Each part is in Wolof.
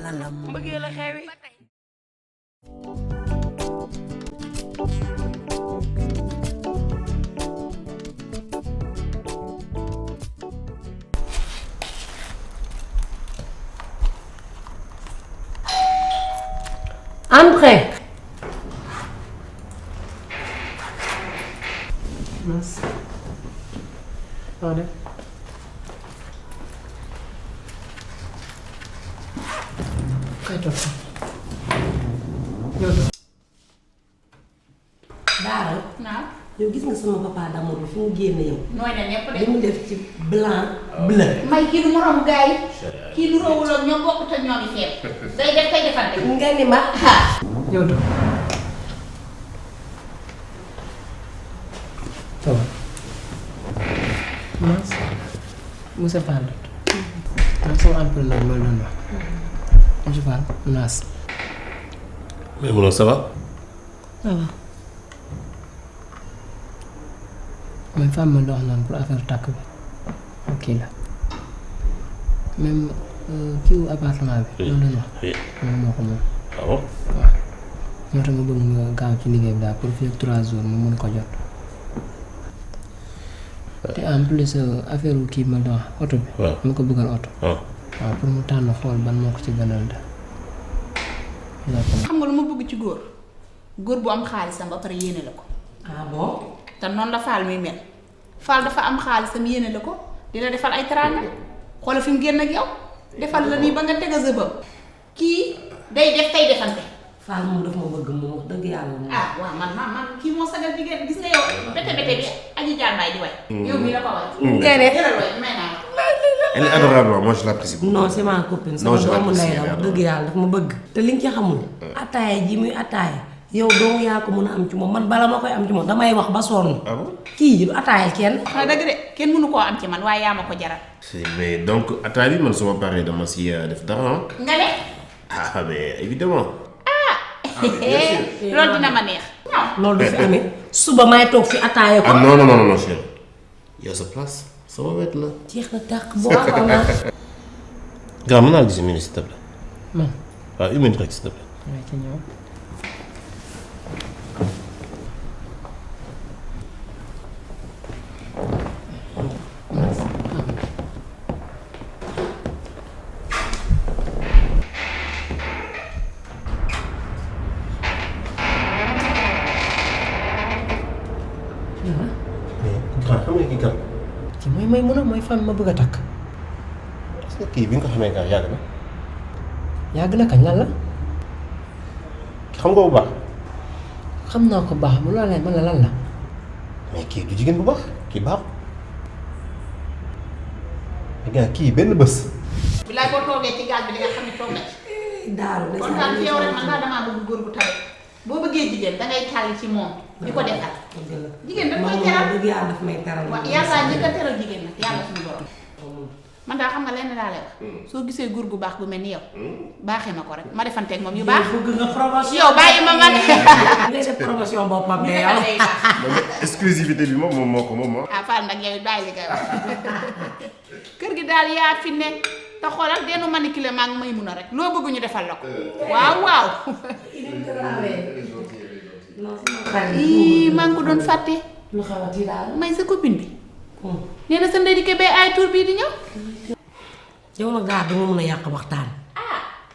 ngalam mbëggee la xewi entrez. Merci. Allez. Kay toog fa. Ñoo toog. Daara. Naam. yow gis nga sama papa d'amour bi fi mu génne yow. nooy na ñëpp de. li mu def ci blanc bleu. may kii du moromu gars yi. kii du roowul ak ñoom bokkut ak ñoom yi feeb. day def kay defante. nga ni ma. Ñoo toog. Ça va. Mas. Monsieur Fall. Man sama entraîneur mooy doon wax. Monsieur Fall, Nas. Mais mon ça va? Ça va. Mooy femme ma dox noonu pour affaire tàkk bi. Ok la. Même kii wu appartement bi. Oui. loolu la ñu wax. Oui. moom moo ko moom. Ah bon? waaw. moo tax ma bëgg nga gaaw ci liggéey bi daal pour fii ak 3 jours mu mun ko jot. te en plus affaire wu kii ma doon wax oto bi. waaw mu ko bëggal oto. ah waaw pour mu tànn xool ban moo ko ci gënal daal. xam nga lu ma bëgg ci góor góor bu am xaalisam ba pare yéene la ko. ah bon. te noonu la Fall muy mel Fall dafa am xaalisam yéene la ko dina defal ay teraanga xoolal fi mu génn ak yow defal la nii ba nga teg a zëbam kii day def tey defante. Fall moom daf ma bëgg moom wax dëgg yàlla moom. ah waaw man kii moo sagal jigéen gis nga yow bete bi aji jàmbaay di way. yow mii la ko way. nga ne. jëlal way may naa la. elle est adorable, moi je l'apprécie. non c'est ma copine. Non, sama je doomu l'apprécie, ndey la wax vraiment. dëgg yàlla daf ma bëgg. te li nga ci xamul. ataaya ji muy ataaya. yow doomu yaa ko mën a am ci moom man bala ma koy am ci moom damay wax ba sonn. Ah bon? kii du ataayal kenn. waaw dëgg de kenn mënu koo am ci man waaye yaa ma ko jaral. Mais donc, attends, man sama paree dama si def dara. nga ne. Ah mais évidemment. loolu dina ma neex. loolu du fi amee. suba may toog fi ataaya ko. Ah non non non non chérie. Yow sa place sama wet la. jeex na tàq boo xam naa. Gars, mën naa gis une minute s'il te plaît. man waaw une minute rek s'il te plaît. maa ci ñëw. Gars, xam nga kii kan? kii mooy may mun a mooy femme ma bëgg a takk. Est-ce que kii bi nga ko xamee gars yàgg na. yàgg na kañ lan la. xam nga bu baax. xam naa ko baax bu loolee man la lan la. mais kii du jigéen bu baax kii baaxul. mais gars kii benn bés. bilaay boo toogee ci gaal bi di nga xam ne toog na ci. daaru de. kontaan ci yow rek man daal damaa bëgg góor bu tabe boo bëggee jigéen dangay tàll ci moom di ko defal. jigéen dañ koy teral dëgg yàlla daf may teral. waaw yàlla njëkk a teral jigéen nag yàlla suñu borom. man daal xam nga lenn laa lay wax. soo gisee góor gu baax bu mel ni yow. baaxee ma ko rek ma defanteeg moom yu baax. bëgg nga promotion. yow bàyyi ma man. ngay def promotion boppam de ñu yow. defal day baax. exclusivité bi moom moo ko moom ah Fall nag yow bàyyi li koy wax kër gi daal yaa fi nekk te xoolal deenu manipuler maa ngi may mun a rek loo bëgg ñu defal la ko waaw waaw. ii maa ngi ko doon fàtte lu xawati daal. may sa copine bi nee na sa ndey di ko bay ay tour bii di ñëw. yow nag daal dama mën a yàq waxtaan.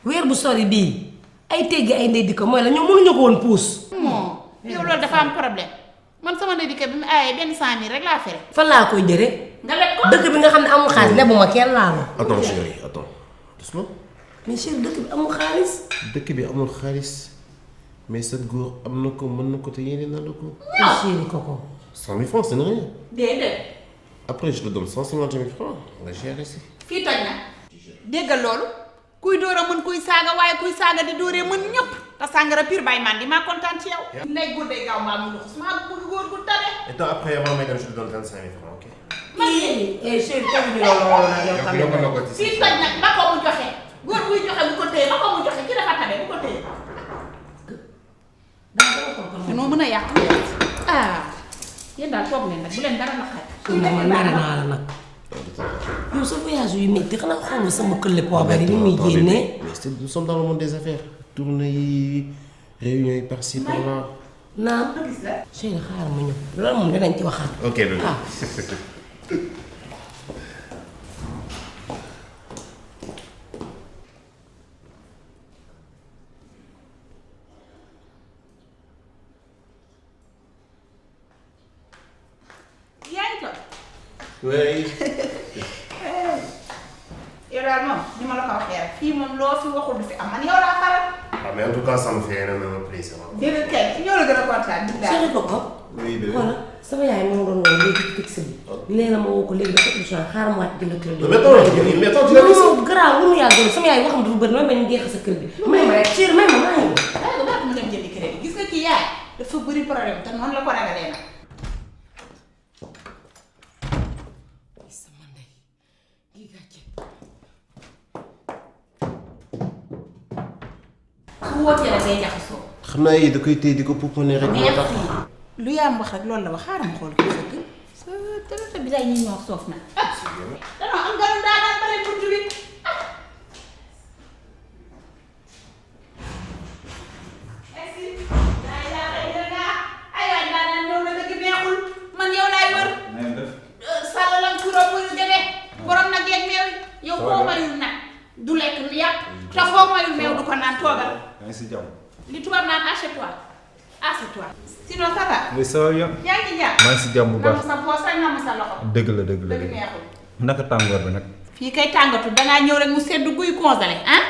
weer bu sori bii ay teggi ay ndey di ko mooy la ñoom mënuñu ko woon puus. moo yow loolu dafa am problème man sama ndey di ko bi mu aayee benn 100 000 rek laa fere. fan laa koy jëlee. nga leb ko. dëkk bi nga xam ne amul xaalis lebuma kenn laa la. attends chérie attends doucement. mais chéri dëkk bi amul xaalis. dëkk bi amul xaalis mais sa góor am na ko mën na ko te yéene na la ko. chéri koko. 100 000 francs c'est rien. déedéet. après je te donne 150 000 francs nga gérer si. fii toj na déggal loolu kuy dóor a mën kuy saaga waaye kuy saaga di dóoree mën ñëpp te sàngara pire bay man di maa kontaan ci yow. lay góor day gaaw mbaa mu luxus maa bëgg góor gu tabe. et toi après avant may dem je te donne 25 000 francs ok. chéri teguñu loolu nag yow tamit. yokk na ko ci fii toj nag ba ko mu joxe góor buy joxe bu ko téye ba ko mu joxe ki dafa tabe bu ko téye. noo mën a yàq ah yéen daal toog leen nag bu leen dara naqari. man mere naa la nag. yow sa voyage yu métti xanaa xool nga sama këlle poobar yi ni muy génnee. mais nous sommes dans le monde des affaires. tournée yi réunion yi par-ci par-là. naam. chéri xaaral ma ñëw loolu moom dinañ ci waxaat. ok bébé. yaa ngi toog. oui. yow daal moom ni ma la ko waxee rek fii moom loo fi waxul du fi am man yow laa faral. ah mais en tout cas ça me fait énormément plaisir. déedéet kay ñoo la gën a kontaan. chéri ko ko. oui bébé. voilà sama yaay moo doon woo léegi ci fixe bi. léegi ma woo ko léegi dafa émission xaaral ma wàcc jënd kër gi. mais attends tu l'as dit ça. non garaaw lu mu yàggoon sama yaay waxam dafa bëri ma bañ a jeexal sa kër gi. may ma rek chéri may ma maa ngi. waaye ba mu dem jëndi crédit gis nga kii yaay dafa bëri problème te noonu la ko ragalee nag. sama ndey gi gàcce. su wootee rek day jaxasoo. xam naa yii da koy téye di ko pouponner rek moo tax. lu yaam wax rek loolu la wax xaaral ma xool ko sa kër. sa tëdd bi day ñuy ñoo soof na. danoo am ganu daanaan bare buntu bi. man yow laay wër. sàllalam turam muy jege. borom nag yeeg meew yow boo mayul nag du lekk yàpp te boo mayul meew du ko naan toogal. yaa ngi si jàmm. li tubaab naan assieds-toi assieds-toi. sinon ça va. oui ça va bien. yaa ngi ci jàmm. maa ngi si jàmm bu baax namm sa poos rek namm sa loxo. dëgg la dëgg la dëgg neexul. naka tàngoor bi nag. fii kay tàngatu dangaa ñëw rek mu sedd guy congelé ah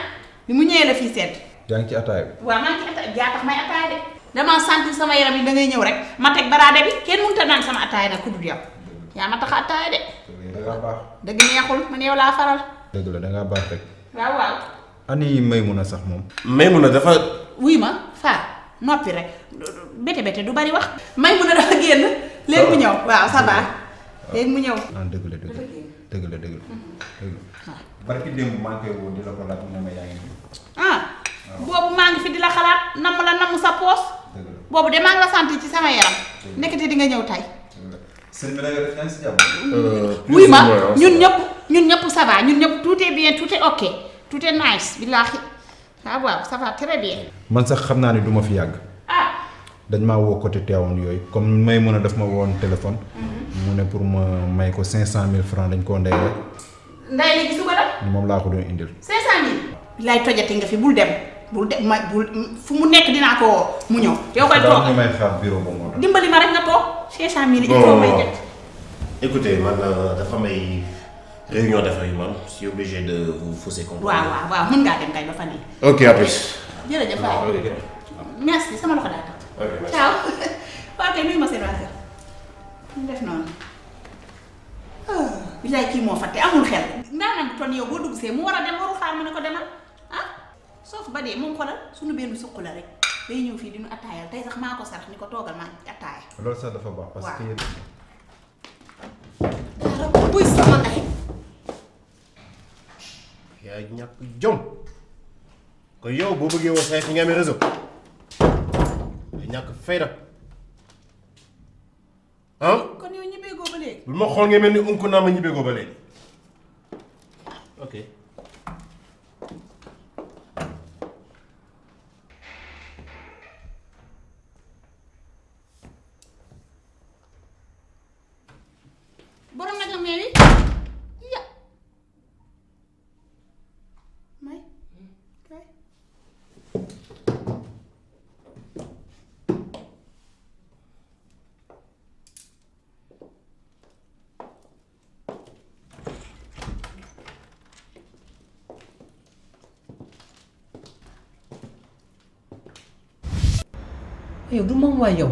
bi mu ñëwee la fii sedd. yaa ngi ci ataaya bi. waaw maa ngi ci ataaya jaa tax may ataaya de. damaa sentir sama yaram yi da ngay ñëw rek ma teg baraade bi kenn mënut a naan sama ataaya nag ku dul yow yaa ma tax a ataaya de. da ngaa baax. dëgg neexul man yow laa faral. dëgg la da ngaa baax rek. waaw waaw. ani Maymuna sax moom. Maymuna dafa. wuy ma Faar noppi rek bete bete du bari wax. Maymuna dafa génn léegi mu ñëw waaw ça va léegi mu ñëw. ah dëgg la dëgg la dëgg la dëgg la. barki démb maa ngi koy woo di la ko laaj mu ne ma yaa ngi nii. ah boobu maa ngi fi di la xalaat namm la namm sa poos. dëgg la boobu de maa ngi la sant ci sama yaram. nekkati di nga ñëw tay. sëñ bi nag yaa ngi si jàmm. wuy ma ñun ñëpp ça va ñun ñëpp tout est bien tout est ok tout est nice billaahi waaw ça va très bien. man sax xam naa ne du ma fi yàgg. ah. dañ maa woo côté Tivaouane yooyu comme Maymuna daf ma woon téléphone. mu ne pour ma may ko 500,000 francs dañ koo ndey rek. nday léegi su ko def. moom laa ko doon indil. 500,000. billaay tojate nga fi bul dem fu mu nekk dinaa ko woo mu ñëw. yow koy toog daal may xaar bureau ba moo tax. dimbali ma rek nga toog 500,000 il faut may jot. écoutez man dafa may réunion d'affaires yu man je suis obligé de vous fausser comprendre. waaw mën ngaa dem kay ba fan yii. ok à plus. jërëjëf waay. merci sama loxo daa tax. ok merci. ciao. waaw kay nuyu ma seen waa kër. ñu def noonu. bilaay kii moo fàtte amul xel. ndaanaan bu ton yow boo dugg see mu war a dem waru xaar mu ne ko demal ah soof ba dee moom xoolal suñu benn suq la rek day ñëw fii di ñu attaayal tey sax maa ko sarax ni ko toogal maa attaaya. loolu sax dafa baax parce que. dara buy sama ndey. yaa ñàkk jom kon yow boo bëggee woo say fi nga amee réseau yaa ñàkk fayda ah. kon yow ñibbeegoo ba léegi. lu ma xool nga mel ni unku naa ma ñibbeegoo ba léegi ok. borom nag la meewi ya may kay. yow du moom waay yow.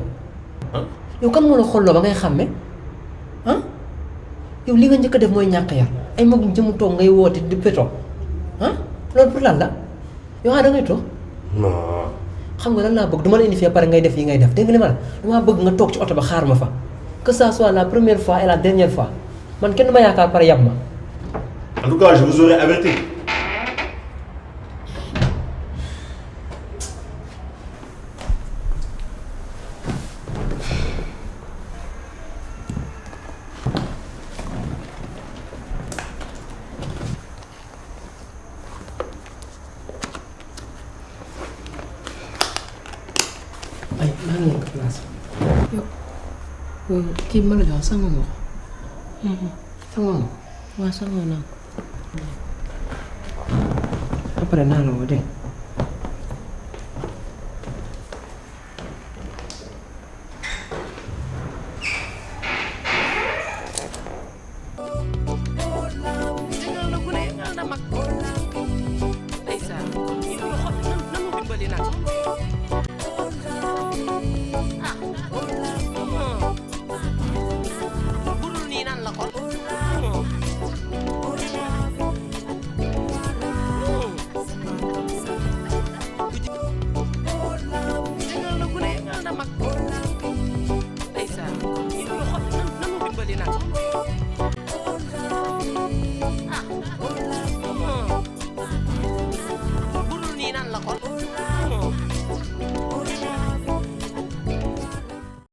ah yow kan moo la xolloo ba ngay xàmme ah yow li nga njëkk a def mooy ñàkk yar ay magum jëmu toog ngay woote di peto ah loolu pour lan la yow da ngay toog non. xam nga lan laa bëgg du ma la indi fii pare ngay def yi ngay def dégg nga li ma la damaa bëgg nga toog ci oto ba xaar ma fa que ça soit la première fois et la dernière fois man kenn du ma yaakaar pare yab ma. en tout cas je vous aurais averti. maa ngi nekk place. yow kii ma la jox sangoo nga ko. sangoo nga. waaw sangoo naa ko. après naa la woo dégg. ndeysaan.